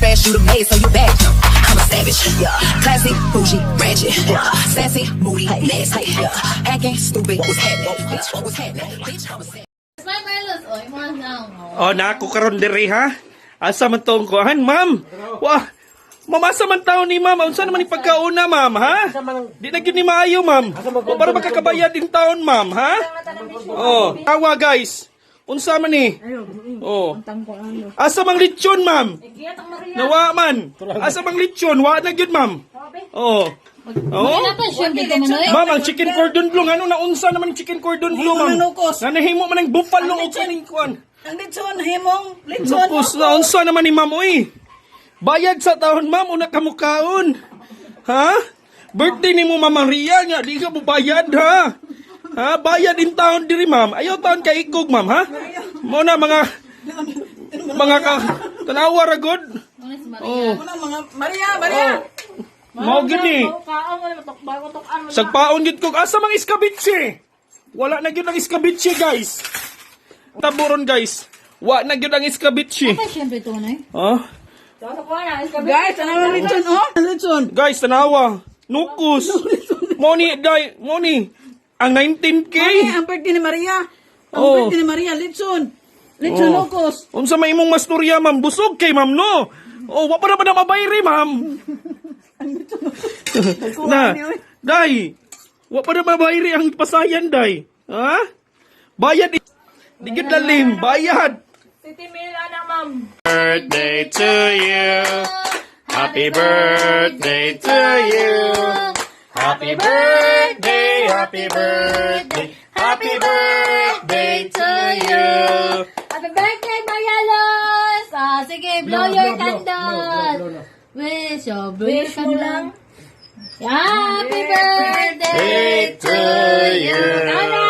Trash, you the maid, so you back. I'm a savage. Yeah. Classy, bougie, ratchet. Yeah. Sassy, moody, nasty. Yeah. Hacking, stupid. What was happening? Bitch, what was happening? Bitch, I'm a savage. Smile, Carlos. Oh, imo na. Oh, na ako karon diri, ha. Asa man tong kuan, ma'am? Wah. Mamasa man taon ni ma'am. Unsa naman ni pagkauna, ma'am, ha? Di na gyud ni maayo, ma'am. O para makakabayad din taon, ma'am, ha? Oh, tawa, guys. Unsa man ni? Oh. Asa mang lechon, ma'am? Nawa man. Asa mang lechon? Wa na gyud, ma'am. Oh. Oh. Wala pa siya dito man oy. Ma'am, ang chicken cordon bleu, ano na unsa naman ang chicken cordon bleu, ma'am? Nga nahimo man ang buffalo o kaning kuan. Ang litson, himong litson. Lupos na unsa naman ni ma'am oy. Bayad sa taon, ma'am, una ka mukaon. Ha? Birthday ni mo, Ma'am Maria, nga di ka bayad, ha? Ha, bayad in taon diri, ma'am. Ayaw taon kay ikog, ma'am, ha? Mo na mga ka tanawa ra gud. Muna si Maria. Oh. Muna mga Maria, Maria. Mao gyud ni. Sagpaon gyud ko asa mang iskabitse. Wala na gyud ang iskabitse, guys. Taburon, guys. Wa na gyud ang iskabitse. Pa siya dito man oy. Ha? Guys, ano ang litson oh? Ang litson. Guys, tanawa. Nukus. Moni, day, moni. Ang 19K. Ay, ang birthday ni Maria. Ang Oh. birthday ni Maria, litson. Litson Oh. ukos. Unsa may imong masturya, ma'am? Busog kay ma'am, no? Oh, wa pa na ba na mabayri, ma'am? Na, day. Wa pa na mabayri ang pasayan, day. Ha? Bayad. Di gyud lalim, bayad. City Mail, ana, ma'am. Birthday to you. Happy birthday to you. Happy birthday, happy birthday, happy birthday to you. Happy birthday, Marialos! Ah, sige, blow your candle. Wish, oh, blow your Wish mo candle. Happy birthday to you. Tara!